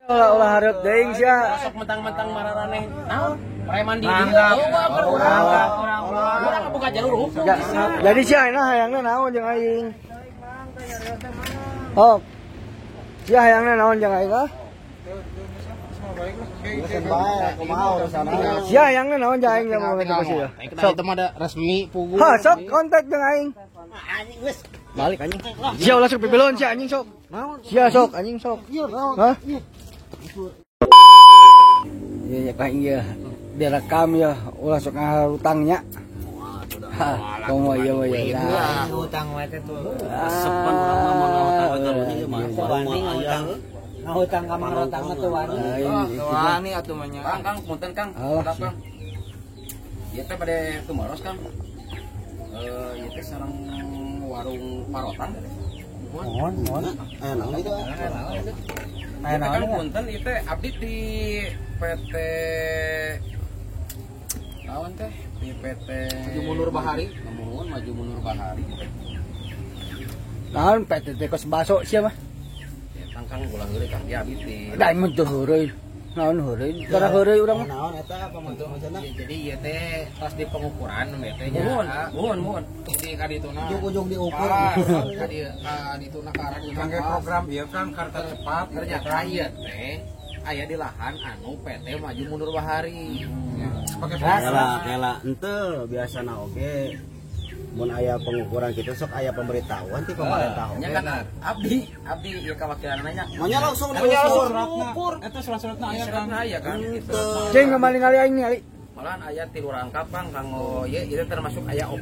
Ulah ulah hareup deui sia. Sok mentang-mentang mararaneh naon? Preman di dieu. Mangga. Eueuh, Urang. urang ngabuka jalur hukum. Jadi sia ayeuna hayangna naon jeung aing? Oh. Sia hayangna naon jeung aing ah? Sia hayangna naon jeung aing mau gitu sia. Sok itu mah ada resmi pugu. Ha, sok kontak jeung aing. Balik anjing. Sia ulah sok pipilon sia anjing sok. Sia sok anjing sok. Hah? Iya ya aing ya. Direkam ya ulah sok ngaharutangnya. Hah, komo ieu mah ya. Hutang wae teh tuh. Sepan urang mah mau ngahutang ka karunya ieu mah. Wani ngahutang. Ngahutang ka Mang Rotang mah teu wani. Wani atuh mah nya. Kang, Kang, punten Kang. Alah, Maaf, Kang. Ieu teh bade tumaros Kang. Ieu teh sareng warung parotan. Mohon, mohon. Eh, naon itu? Ieu teh Kang punten ieu teh abdi di PT naon teh? Di PT Maju Mundur Bahari. Nuhun Maju Mundur Bahari. Naon PT teh kos baso sia mah. Ya, Kang Kang ulang heureuy Kang ya abdi di Da mun teu heureuy. Naon heureuy? Tara heureuy urang mah. Naon eta apa maksudna? Jadi ieu teh tos di pengukuran teh nya. Nuhun, nuhun, nuhun. Jadi ka dituna. Ujung-ujung diukur. Ka di ka dituna ka arah Kangge program ieu kan karta cepat. Ternyata ieu teh aya di lahan anu PT Maju Mundur Bahari. Pakai Kela, kela, ente biasana oge. Mun aya pengukuran kitu sok aya pemberitahuan ti pemerintah oge. Nya kan abdi, abdi ieu kawakilan nanya. Manya langsung diukur. Eta surat-suratna aya kan. Suratna aya kan gitu. Cing kembali ngali aing ningali. Malahan aya tilu rangkap Kang kanggo ieu ieu termasuk aya 40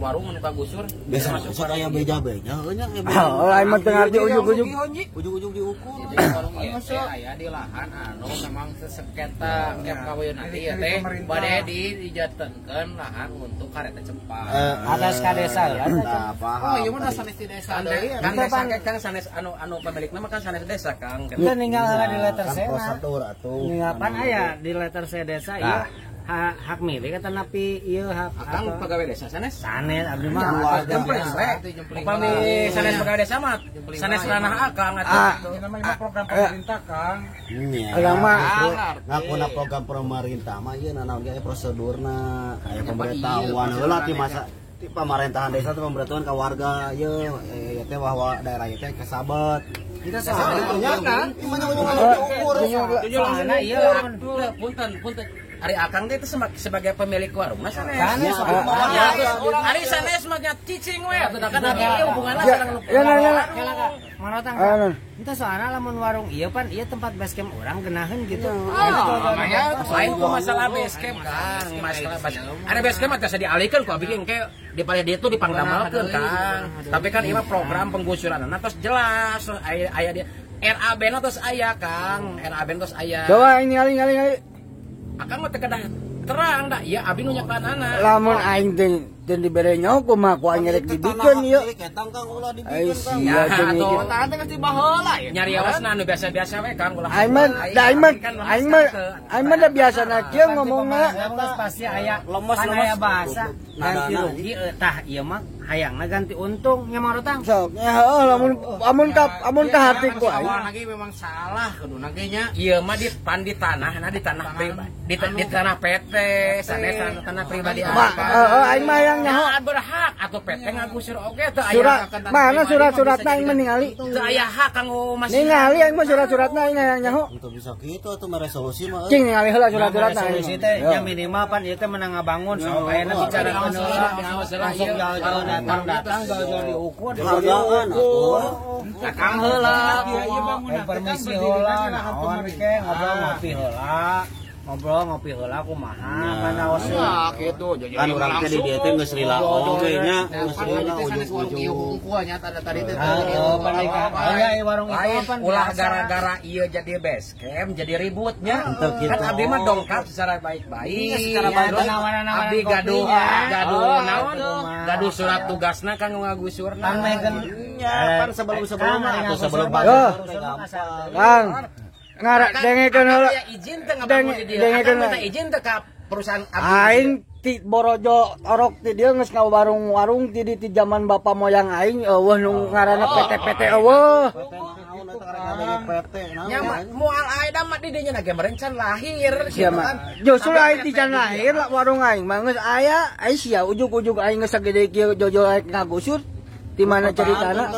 warung anu kagusur. Biasa Termasuk sok aya beja-beja heuh nya. Oh, aing mah teu ngarti ujug-ujug. Ujung-ujung diukur. Jadi warung ieu teh aya di lahan anu memang seseketa FKW nanti ieu teh bade di dijatenkeun lahan untuk kareta cepat. Atas ka desa lah. Nah, paham. Oh, ieu mah sanes di desa deui. Kan desa ge Kang sanes anu anu pemilikna mah kan sanes desa Kang. Kita ninggal heula di letter Kan C mah. prosedur atuh. Ninggal pan aya di letter C desa ieu hak milik atau napi ieu hak Akang pegawai desa sanes. sanes abdi mah. Jempling we. Upami sanes pegawai desa mah sanes ranah akang Ah. atuh. Ini namanya program pemerintah Kang. Nya. Urang mah Ngakuna program pemerintah mah ieu naon ge aya prosedurna, aya pemberitahuan heula ti masa ti pemerintahan desa teh pemberitahuan ka warga ieu ieu teh bahwa daerah ieu teh kasabet. Kita Nya kan, imah ujung-ujung diukur. soalna ieu lamun Punten, punten. Ari akang teh itu sebagai pemilik warung mah sanes. Sanes. Ya, ari sanes mah nya cicing we atuh da kan abdi ieu hubunganna Ya, sareng nu ya, ya, ya. Kela ka Mang Rotang. Ah, Itu soalna lamun warung ieu pan ieu tempat base camp urang geunaheun gitu. Lain ku masalah base camp Kang, masalah base. Ada base camp mah teu dialihkeun ku abdi engke di palih dieu tuh dipangdamelkeun Kang. Tapi kan ieu mah program penggusuranna tos jelas aya aya di RAB na tos aya Kang, RAB na tos aya. Coba aing ningali ningali ningali. Akang mah teu kedah terang da ieu abdi nu nyekelanana. Lamun aing teu teu dibere nyaho kumaha ku aing rek dibikeun ieu. Ketang Kang ulah Ai dibikeun Kang. sia jeung atuh. ieu. Tahan teh geus dibaheula ya. Nyariawasna anu biasa-biasa we Kang ulah. Aing mah da aing mah aing mah aing mah da biasana kieu ngomongna. Geus pasti aya Lemes, pan lemes. aya bahasa ganti Nadana. rugi tah ieu mah hayangna ganti untung nya Mang Rotang. Sok ya heuh lamun amun ka amun ka hati ku aing. Awal lagi memang salah kuduna ge nya. Ieu mah di pan di tanah, nah di tanah pribadi, di tanah PT, sanes tanah pribadi Ma, heeh aing mah hayang nyaho. Ya, berhak atau PT ngagusur oge teu aya Surat mana surat-suratna aing mah ningali. teu aya hak kanggo masih Ningali aing mah surat-suratna aing hayang nyaho. Untuk bisa kitu atuh mah resolusi mah. Cing ningali heula surat-suratna aing. Resolusi teh nya minimal pan ieu teh menang ngabangun sok ayeuna bicarakeun heula langsung jauh-jauh datang-datang jauh-jauh diukur. Hargaan atuh. Datang heula, permisi heula, naon ke ngobrol ngopi heula. Ngobrol ngopi heula kumaha kan aos. gitu. Kan urang teh di dieu teh geus lila oge nya, geus lila ujung-ujung. Heeh, pan aya warung itu pan Ulah gara-gara ieu jadi base camp jadi ributnya. Henteu kitu. Kan abdi mah dongkap secara baik-baik. Secara baik-baik. Nawaran-nawaran Abdi gaduh kopinya. gaduh Oh, naon? gitu mah. Gaduh surat tugasna kanggo ngagusurna. Pan megen Nya pan sebelum-sebelumna atuh sebelum Yo. teh gampang. Kang, ngarak dengekeun heula. Aya izin teu ngabangun di dieu. Dengekeun Akang minta izin teu ka perusahaan abdi. Aing ti borojo orok ti dieu geus ngawarung-warung ti di ti zaman bapak moyang aing eueuh nu ngaranna PT-PT eueuh. Nya moal aya mah di dinya ge meureun can lahir Sia mah. Justru aing ti can lahir lah warung aing mah geus aya, ai sia ujug-ujug aing geus sagede kieu jojol aing ngagusur. Di mana ceritana?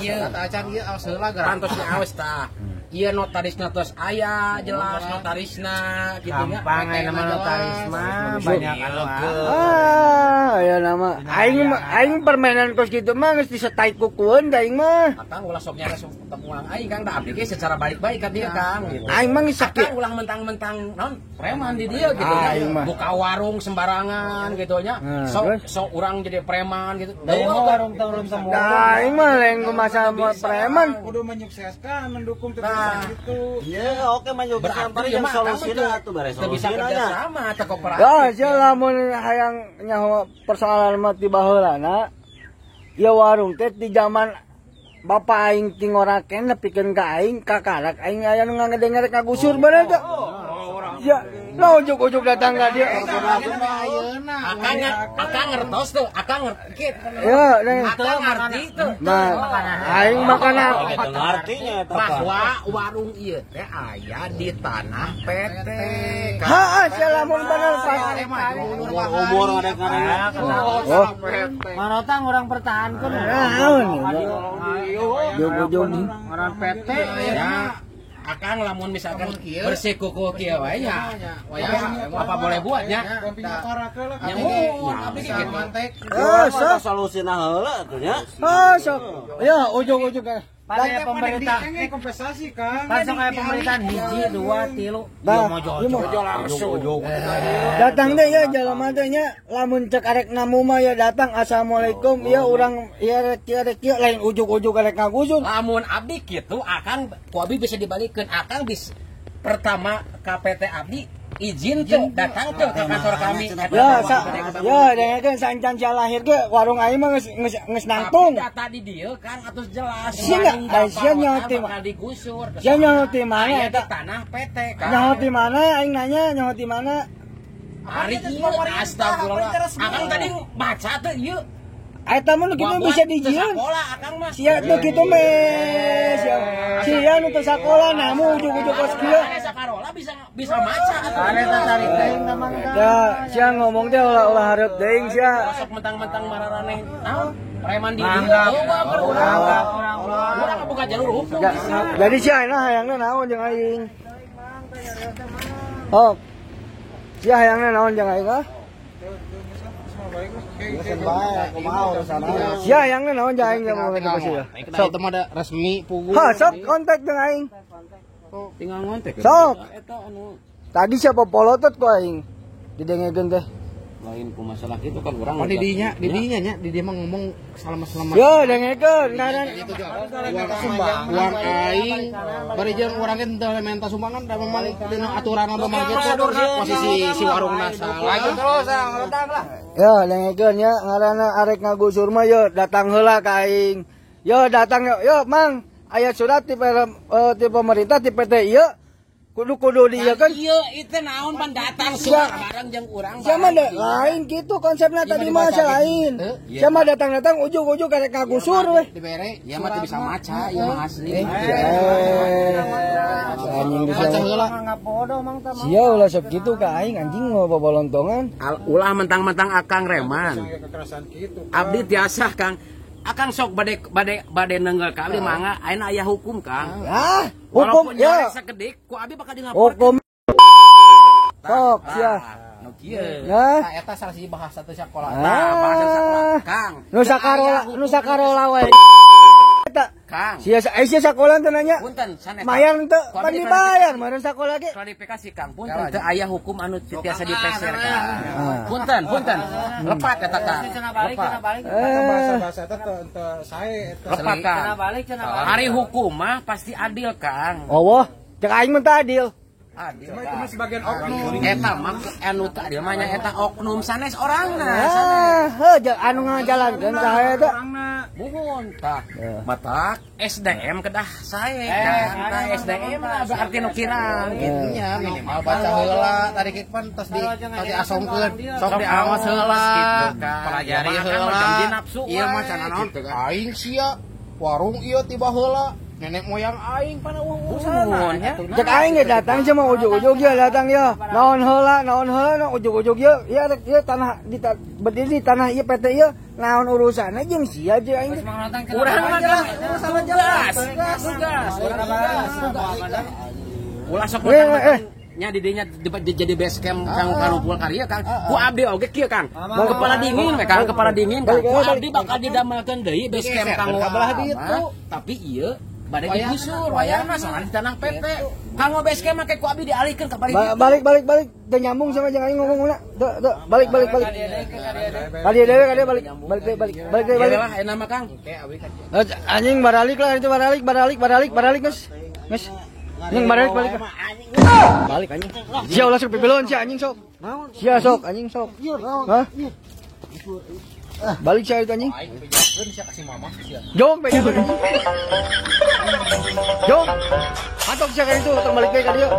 Iya, acan ieu awas heula geura. Pantosna awas tah. Ieu notarisna tos aya jelas notarisna kitu nya. Gampang aya nama notaris mah banyak anu. Ah, aya nama. Aing aing permainan kos kitu mah geus disetai kukueun da aing mah. Akang ulah sok nyara sok ulang aing Kang da abdi ge secara baik-baik ka dieu Kang gitu. Aing mah geus sakit. Akang ulah mentang-mentang naon preman di dieu gitu nya. Buka warung sembarangan gitu nya. Sok sok urang jadi preman gitu. Da warung turun temurun. Nah, aing mah lain kumaha preman. Kudu menyukseskan, mendukung terus gitu. Iya, oke menyukseskan berarti yang solusina atuh beres teu bisa kerja sama atau koperasi. Ya, sia lamun hayang nyaho persoalan mah ti baheulana. Ya warung teh di zaman bapak aing ti ngoraken nepikeun ka aing kakarak aing aya nu ngadengar kagusur bener teh. Ya, lah ujug-ujug datang ka dieu. Akang akang ngertos tuh, akang ngerti. Ya, akang ngerti tuh. Aing makana gitu ngartinya eta bahwa warung ieu teh aya di tanah PT. Heeh, sia lamun bener pas umur ngadek-ngadek. Oh, Marotang urang pertahankeun. Naon? Ujug-ujug orang PT ya. Akang lamun misalkan bersikukuh kieu wae nya. Apa boleh buat nya? Nya mun abdi ge gitu. Oh, sok solusina heula atuh nya. Oh, sok. Ya ujug-ujug. Pada pemerintah kompensasi Kang. Langsung kayak pemerintahan hiji, dua, tilu. Bah, Mojo langsung. Datang deh ya jelema teh nya lamun cek arek namu mah ya datang assalamualaikum ya urang ya rek kieu rek kieu lain ujug-ujug arek ngagusur. Lamun abdi kitu akang ku abdi bisa dibalikeun akang bis pertama KPT abdi izin tuh datang tuh ke kantor kami. Ya, ya dengekeun sancan sia lahir ge warung aing mah geus geus nangtung. Data di dieu Kang atus jelas. Sia sia nyaho ti bakal digusur. Sia nyaho ti mana eta tanah PT Kang. Nyaho ti mana aing nanya nyaho ti mana? Ari ieu astagfirullah. Akang tadi baca tuh ieu. Eta mah nu kitu bisa dijieun. Sia nu kitu meh. Sia nu teu sakola namu ujug-ujug kos kieu. Sakarola bisa bisa maca atuh. Eta tarik teuing mah. Ya, sia ngomong teh ulah hareup teuing sia. Sok mentang-mentang mararaneh naon? Preman di dieu. Urang buka jalur hukum. Jadi sia ayeuna hayangna naon jeung aing? Oh. Sia hayangna naon jeung aing ah? Sia hayangna naon jeung aing yang mau ngedukasi ya. Sok itu mah ada resmi pugu. Ha, sok kontak jeung aing. Tinggal ngontek. Sok. Tadi siapa polotot ku aing? Didengekeun teh. Lain ku masalah itu kan urang. Oh, didinya, didinya nya, di dia mah ngomong selama-selama. Yo, dengekeun ngaran uang aing bari jeung urang ge teu menta sumbangan da memang dina aturan mah gitu posisi si warungna salah. Lanjut terus ah, lah. Yo, dengekeun nya ngaranna arek ngagusur mah yo datang heula ka aing. Yo datang yo, yo Mang, aya surat ti pemerintah ti PT ieu. Kudu-kudu dia kan. Iya, itu naon pan datang surat bareng jeung urang. Sama lain gitu konsepnya tadi mah lain. Sama datang-datang ujug-ujug karek ngagusur weh. Dibere, ieu mah teu bisa maca, ieu mah asli. Anjing bisa. Sia ulah sok kitu ka aing anjing mau babolontongan. Ulah mentang-mentang akang reman. Abdi tiasa Kang. Akang sok bade nenggel ka abdi mangga ayeuna aya hukum Kang. Ah, hukum ya. Sakedik ku abdi bakal dilaporkeun. Hukum. Sok sia. Nu kieu. Nah, eta salah siji bahasa teh sakola. Nah, bahasa sakola Kang. Nu sakarola wae. Eta Kang. Sia sia sakola teh nanya. Punten sanes. Mayar teu pan dibayar meureun sakola ge. Klarifikasi Kang, punten teu aya hukum anu tiasa dipeser Kang. Punten, punten. Lepat eta Kang. Lepat. Bahasa-bahasa eta teu sae eta. Lepat Kang. Hari hukum mah pasti adil Kang. Oh, cek aing mah teu adil. Adil. Cuma itu mah sebagian oknum. Eta mah anu teu adil mah nya eta oknum sanes orangna. Ah, heuh anu ngajalankeun saha eta. Muhun tah. Matak SDM kedah sae kan. Tah SDM lah berarti nu kirang gitu nya minimal baca heula tadi kieu pan tos di tos diasongkeun sok diawas heula pelajari heula. Ieu mah cenah naon aing sia warung ieu tiba heula. Nenek moyang aing pana urusan. Cek aing ge datang sia mah ujug-ujug ya datang ya. Naon heula, naon ujug-ujug ya. Ieu rek ieu tanah di berdiri di tanah ieu PT ieu naon urusanna jeung sia jeung aing. Urang mah urusan jelas. Tugas. Ulah sok nya di dinya jadi base camp kang karumpul karya Kang. Ku abdi oge kieu Kang. Kepala dingin we Kang, kepala dingin Kang. Ku abdi bakal didamelkeun deui base camp kang kabelah ditu. Tapi ieu bade digusur wayahna soalna di tanah PT. Kanggo base camp make ku abdi dialihkeun ka bari. Balik balik balik teu nyambung sama jeung aing ngomongna. Teu teu balik balik balik. Kali dewe kali balik balik balik balik balik. Lah enak mah Kang. Anjing baralik lah itu baralik baralik baralik baralik geus. Geus. Anjing balik balik. Balik anjing. Sia ulah sok pipilon sia anjing sok. Sia sok anjing sok. Hah? Balik sia itu anjing. Aing bejakeun sia ka si mamah sia. Jong bejakeun anjing. Jong. Atok sia ka itu tong balik deui ka dieu.